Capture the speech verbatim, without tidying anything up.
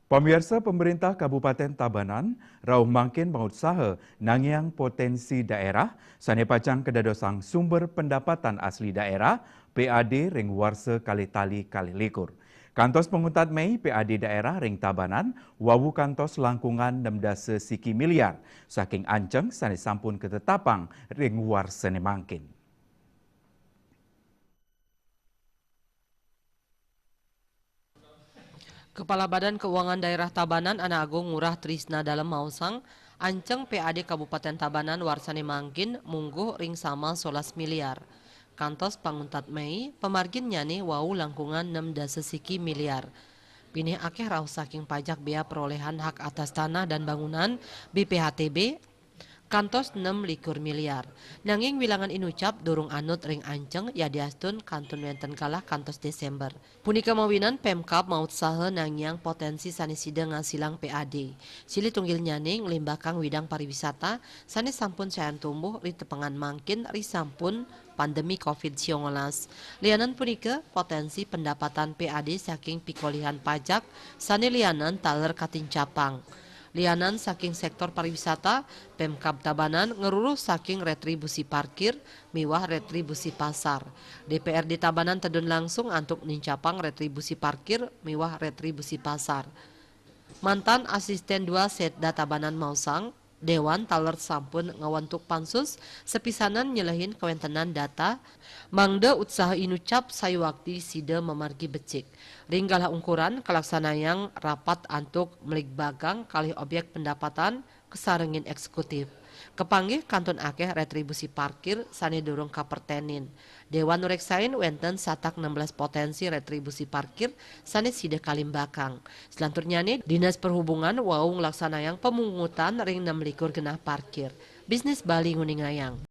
Pamiarsa, pemerintah Kabupaten Tabanan rauh mangkin mautsaha nangiang potensi daerah sane pacang kadadosang sumber pendapatan asli daerah, P A D, ring warsa kalih tali kalih likur. Kantos panguntat Mei, P A D daerah ring Tabanan wau kantos langkungan nem dasa siki miliar saking anceng sane sampun katetapang ring warsane mangkin. Kepala Badan Keuangan Daerah Tabanan Anak Agung Ngurah Trisna Dalem maosang, anceng P A D Kabupaten Tabanan warsane mangkin mungguh ring sama solas miliar. Kantos panguntat Mei, pamarginnyane wau langkungan nem dasa siki miliar. Pinih akeh rauh saking pajak bea perolehan hak atas tanah dan bangunan, B P H T B, kantos nem likur miliar. Nanging wilangan inucap durung anut ring anceng yadiastun kantun wenten galah kantos Desember. Punika mawinan Pemkab mautsaha nangiang potensi sane sida ngasilang P A D. Silih tunggilnyane nglimbakang widang pariwisata sane sampun sayan tumbuh ritepengan mangkin risampun pandemi covid sembilan belas. Lianan punika, potensi pendapatan P A D saking pikolihan pajak sane lianan taler katincapang. Lianan saking sektor pariwisata, Pemkab Tabanan ngruruh saking retribusi parkir miwah retribusi pasar. D P R D Tabanan tedun langsung antuk nincapang retribusi parkir miwah retribusi pasar. Mantan Asisten dua Setda Tabanan maosang, Dewan taler sampun ngwentuk pansus sapisanan nyelehin kawentenan data, mangda utsaha inucap sayuakti sida mamargi becik. Ring galah ungkuran kalaksanayang rapat antuk mligbagang kalih objek pendapatan kasarengin eksekutif. Kapanggih kantun akeh retribusi parkir sane durung kapertenin. Dewan nureksain wenten satak nem belas potensi retribusi parkir sane sida kalimbakang. Selanturnyane, Dinas Perhubungan wau nglaksanayang pamungutan ring nem likur genah parkir. Bisnis Bali nguningayang.